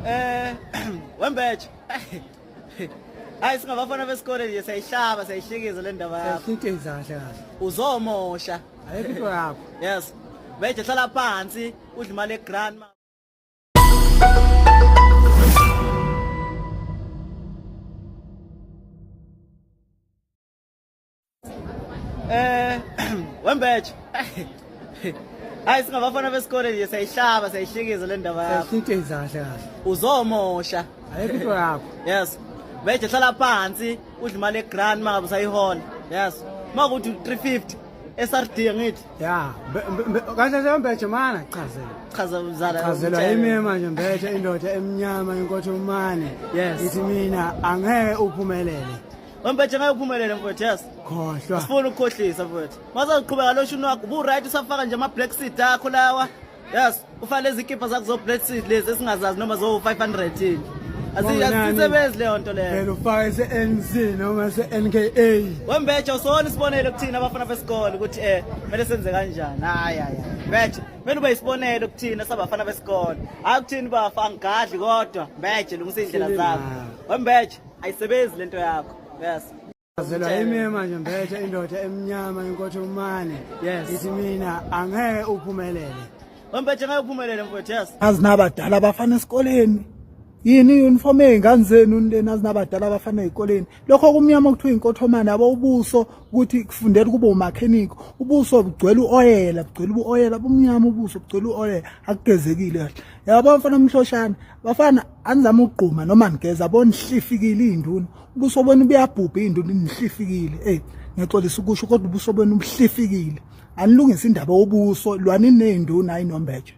Eh, wembeje. Hayi singabafana besikole nje siyayihlaba siyayihlikiza le ndaba yakho. Siyahlikiza kahle kahle. Uzomosha. Ayikho into yakho. Yes. Beje hlala phansi udla imali egrandma. Eh, wembeje. Hayi singabafana besikole nje siyayihlaba siyayihlikiza le ndaba yakho. Siyahlikiza kahle kahle. Uzomosha. Ayikho into yakho. Yes. Beje hlala phansi udla imali egrand mangabe usayihola. Yes. Makuthi 350 SRD ngithi. Ya, kahle kahle mbeje mana chazela. Chaza mzala. Chazelwa yimi manje mbeje indoda emnyama inkotho umane. Yes. Ithi mina angeke uphumelele. Wembeje ngeke uphumelele mfowethu yes. Khohlwa. Sifuna ukukhohlisa mfowethu. Masaziqhubeka lo shuni wakho ubu right usafaka nje ama black seed akho lawa. Yes, ufake lezi kipa zakho zo black seed lezi esingazazi noma zo 500 yini. Asisebenzi leyo nto leyo. Phela ufake se-NC noma se-NKA. Wembeje usona isibonelo kuthina abafana besikole ukuthi eh kumele senze kanjani. Hayi hayi. Mbeje, kumele ube isibonelo kuthina sabafana besikole. Hayi kuthini bafa angigadli kodwa mbeje lungisa indlela zakho. Wembeje ayisebenzi lento yakho. Yes. Chazelwa yimi manje mbeje indoda emnyama inkotho umane. Yes. Ithi mina angeke uphumelele. Wembeje ngeke uphumelele mfowethu yes. Azinabadala abafana esikoleni. Yini i-uniform ey'ngane zenu lena azinabadala abafana ey'koleni. Lokho kumnyama okuthiwa inkothomane yabo ubuso ukuthi kufundela ukuba umakhenikho. Ubuso bugcwele u-oyela, bugcwele ubu-oyela, bumnyama ubuso bugcwele u-oyela, akugezekile kahle. Yabo mfana omhloshana, bafana anizame ukugquma noma nigeza yabo nihlifikile iy'nduna. Ubuso benu buyabhubha iy'nduna nihlifikile. Ey, ngiyaxolisa ukusho kodwa ubuso benu buhlifikile. Anilungise indaba yobuso, lwanini ney'nduna hayi nombeje.